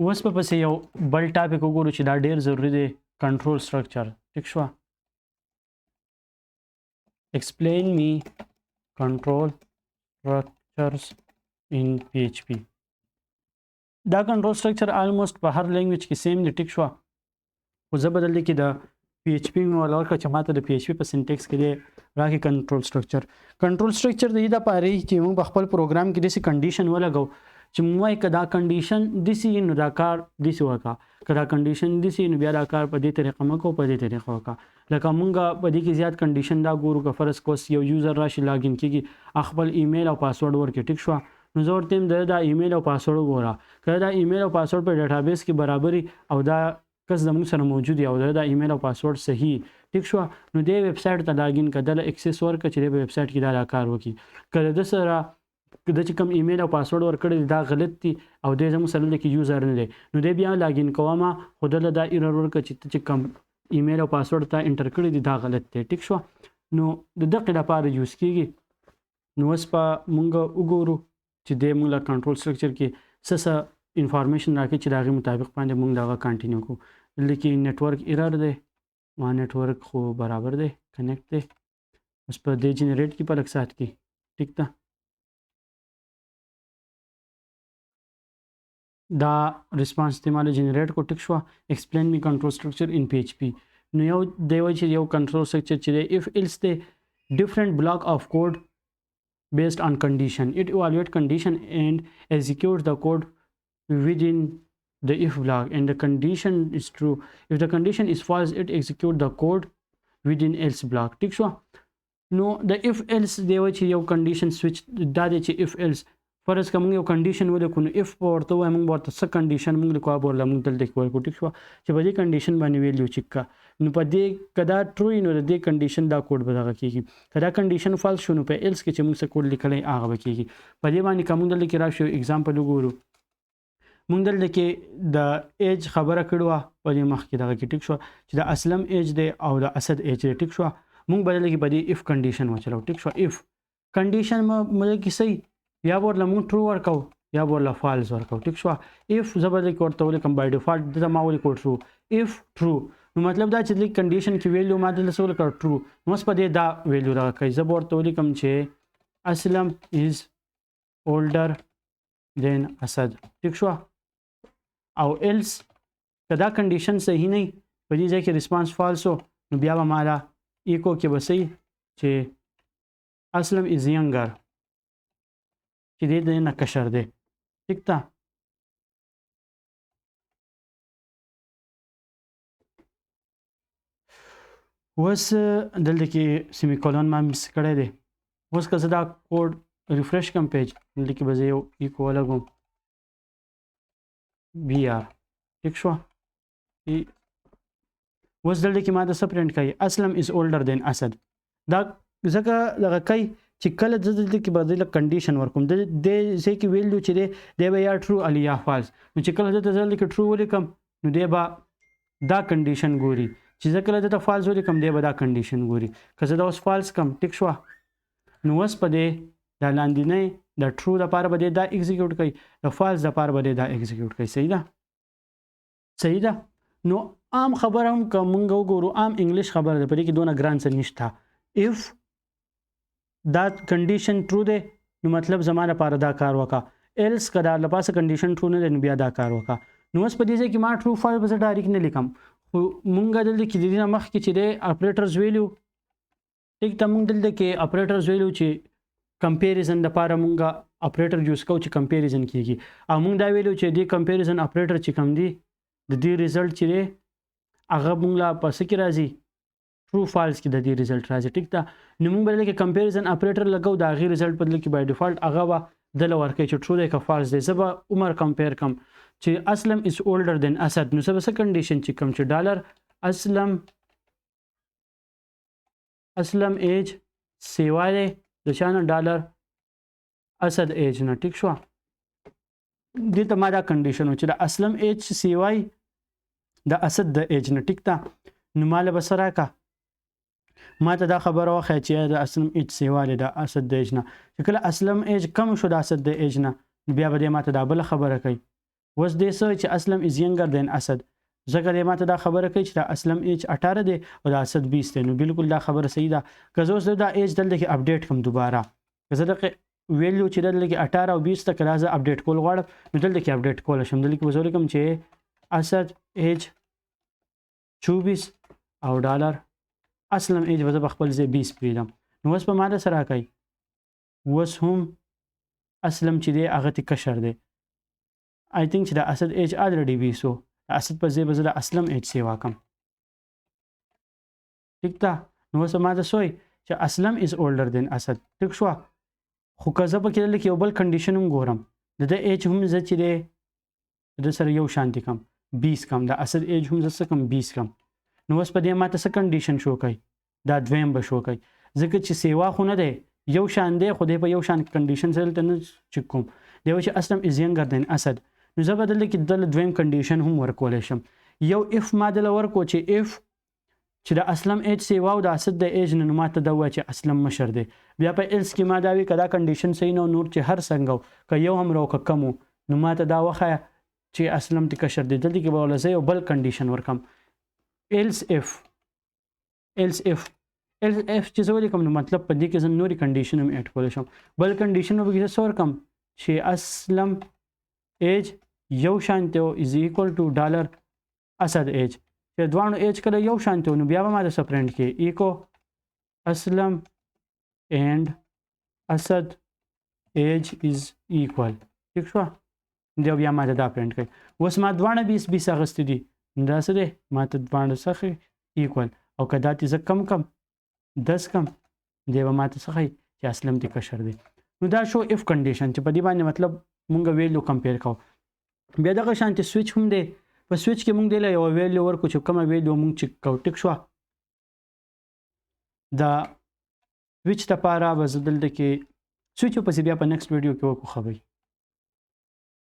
اوس په پسې یو بل topic وګورو چې دا ډیر ضروري دی، کنټرول سټرکچر. ټیک شو؟ Explain me control structures in PHP. دا کنټرول سټرکچر almost په هر language کې same دی. ټیک شو؟ خو زه به دلته کې د پی ایچ پی مې ورکړه چې ماته د پی ایچ پی په syntax کې دی راکې کنټرول سټرکچر. کنټرول سټرکچر د دې لپاره چې موږ په خپل پروګرام کې داسې condition ولګو چې موږ وایو که دا condition داسې نو دا کار داسې وکړه، که دا condition داسې نو بیا دا کار په دې طریقه مه کوه، په دې طریقه وکړه. لکه موږ په دې کې زیات condition دا ګورو، که فرض کوس یو user راشي، login کېږي، خپل ایمیل او پاسورډ ورکړي. ټیک شوه؟ نو زه ورته وایم دا ایمیل او پاسورډ وګوره، که دا ایمیل او پاسورډ په database کې برابري او دا کس زموږ سره موجود او دا ایمیل او پاسورډ صحیح، ټیک شو، نو دې ویب سایټ ته login کړه، دله access ورکړه چې په ویب سایټ کې دا کار وکړي. که د سره د چې کوم ایمیل او پاسورډ ورکړی دا غلط دی او د زموږ سره کې user نه دی، نو دی بیا login کوم خو دله دا error ورکړه چې ته چې کوم ایمیل او پاسورډ ته enter کړی دی دا غلط دی. ټیک شو؟ نو د دقې لپاره use کیږي. نو اوس په مونږ وګورو چې دی مونږ له کنټرول سټرکچر کې څه څه information راکړي چې د هغې مطابق باندې مونږ دغه continue کوو. دلته کې network error دی، ما network خو برابر دی، connect دی. اوس په دې generate کې په لږ ساعت کې. ټیک ده؟ دا response دی مال generate کو. ټیک شو؟ Explain me control structure in PHP. نو یو دی وایي چې یو کنټرول سټرکچر چې دی if else دی، different block of code based on condition. It evaluate condition and execute the code within the if block, and the condition is true. If the condition is false, it execute the code within else block. ټیک شو؟ نو د if else دی وایي چې یو condition switch دا دی چې if else فرض که موږ یو condition ولیکو، نو if به ورته ووایو، موږ ورته څه condition موږ لیکو به ورله موږ دلته کې ورکړو. ټیک شوه؟ چې په دې condition باندې value check کا، نو په دې که دا true وي نو د دې condition دا کوډ به دغه کېږي، که دا condition false شو نو په else کې چې موږ څه کوډ لیکلی هغه به کېږي. په دې باندې که موږ دلته کې راشو example وګورو، موږ دلته کې د age خبره کړې وه په دې مخکې دغه کې. ټیک شوه؟ چې د اسلم age دی او د اسد age دی. ټیک شوه؟ موږ به دلته کې په دې if condition وچلو. ټیک شوه؟ If condition موږ کې صحیح یا به ورله موږ true ورکو یا به ورله false ورکو. ټیک شوه؟ If زه به دلته ورته ولیکم، by default دلته ما ولیکو true. If true نو مطلب دا چې دلته condition کې value ما دلته څه ولیکه؟ True. نو اوس په دې دا value دغه کوي. زه به ورته ولیکم چې اسلم is older than اسد. ټیک شوه؟ او else که دا condition صحیح نه، په دې ځای کې response false و، نو بیا به مالا ایکو کې به صحیح چې اسلم is younger، چې دې د نه کشر دی. ټیک ده؟ اوس دلته کې semicolon ما miss کړی دی. اوس که زه دا code refresh کوم page، دلته کې به زه یو ایکو ولګوم BR. ټیک شوه؟ اوس دلته کې ما د څه پرنټ کوي؟ اسلم is older than اسد. دا ځکه دغه کوي چې کله زه دلته کې به دله condition ورکوم، د دې ځای کې value چې دی دی به یا true ال یا false. نو چې کله دلته زه دلته کې true ولیکم نو دی به دا condition ګوري، چې زه کله دلته false ولیکم دی به دا condition ګوري. که زه دا اوس false کم، ټیک شوه، نو اوس په دې دا لاندینی د true دپاره به دی دا execute کوي، د false دپاره به دی دا execute کوي. صحیح ده؟ صحیح ده. نو عام خبره هم که مونږ وګورو، عام English خبره ده، په دې کې دونه ګران څه نشته. If دا condition true دی نو مطلب زما لپاره دا کار وکړه، else که دا لپاسه condition true نه دی نو بیا دا کار وکړه. نو اوس په دې ځای کې ما true false به زه direct نه لیکم، خو مونږ دلته کې د دې نه مخکې چې دی operators ویلو. ټیک ته؟ مونږ دلته کې operators ویلو چې comparison دپاره مونږ operator use کوو چې comparison کیږي، او مونږ دا ویلو چې دې comparison operator چې کوم دی د دې result چې دی هغه مونږ لا په څه کې راځي؟ True false کې د دې result راځي. ټیک ده؟ نو مونږ به دلته کې comparison operator لګو، د هغې result په دلته کې by default هغه به دله ورکوي چې true دی که false دی. زه به عمر compare کوم چې اسلم is older than اسد، نو زه به څه condition check کوم؟ چې ډالر اسلم اسلم age سیوا دی د چا نه؟ ډالر اسد age نه. ټیک شوه؟ دې ته ما دا condition و چې د اسلم age سیوای د اسد د age نه. ټیک ده؟ نو ما له به څه راکړه؟ ما ته دا خبره وښیه چې د اسلم age سیوا دی د اسد د age نه، چې کله اسلم age کم شو د اسد د age نه نو بیا به دی ما ته دا بله خبره کوي. اوس دې څه چې اسلم از ینګر دین اسد، ځکه دی ماته دا خبره کوي چې دا اسلم ایج 18 دی او دا اسد 20 دی. نو بالکل دا خبره صحیح ده. که زه اوس دا ایج دلته کې اپډیټ کوم دوباره، که زه دغه ویلیو چې دلته کې 18 او 20 ته که زه اپډیټ کول غواړم نو دلته کې اپډیټ کولی شم. دلته کې به زه ولیکم چې اسد ایج 24 او ډالر اسلم ایج به زه په خپل ځای 20 پرېږدم. نو اوس به ما د سره راکوي، اوس هم اسلم چې دی هغه ترې کشر دی. آی تھنک چې د اسد ایج الریډي 20 و، د اسد په ځای به زه د اسلم ایج سیوا کم. ټیک ده. نو اوس ما ته څه وایي چې اسلم از اولډر دین اسد. ټیک شوه. خو که زه پکې دلته کې یو بل کنډیشن هم ګورم، د ده ایج هم زه چې دی د ده سره یو شانتې کم 20 کم، د اسد ایج هم زه څه کم 20 کم. نو اوس په دې ما ته څه کنډیشن شو کوي؟ دا دویم به شو کوي، ځکه چې سیوا خو نه دی، یو شان دی، خو دی په یو شان کنډیشن زه دلته نه چک کوم. دی وایي چې اسلم از ینګر دین اسد. نو زه به دلته کې دله دویم کنډیشن هم ورکولی شم. یو اف ما دله ورکو چې اف چې د اسلم ایج سیوا او د اسد د ایج نه، نو ما ته دا ووایه چې اسلم مشر دی. بیا په ایلس کې ما دا وي که دا کنډیشن صحیح نه، نور چې هر څنګه که یو هم راو که کم و، نو ما ته دا وښیه چې اسلم تی کشر دی. دلته کې به ورله زه یو بل کنډیشن ورکم، ایلس اف ایلس اف ایلس اف چې زه ولیکم، نو مطلب په دې کې زه نورې کنډیشن هم اډ کولی شم. بل کنډیشن به پکې زه څه ورکم چې اسلم ایج یو شانته از ایکوال ټو ډالر اسد ایج، چې دواړو ایج کله یو شانته، نو بیا به ما د څه پرنټ کې ایکو اسلم اینډ اسد ایج از ایکوال. ټیک شوه. دی بیا ما ته دا پرنټ کوي. اوس ما دواړه 20 20 اخیستي دي، نو دا څه دی؟ ما ته دواړه څه ایکوال. او که دا ترې زه کم کم 10 کم، دی به ما ته څه ښایي چې اسلم ترې کشر دی. نو دا شو اف کنډیشن چې په دې باندې مطلب مونږ ویلیو کمپیر کوو. بیا دغه شانتې سویچ هم دی. په سویچ کې مونږ دی له یوه ویلیو ورکړو چې کومه ویلیو مونږ چک کوو. ټیک شوه. دا سویچ دپاره به زه دلته کې سویچ پسې بیا په نیکسټ ویډیو کې وکړو. ښه.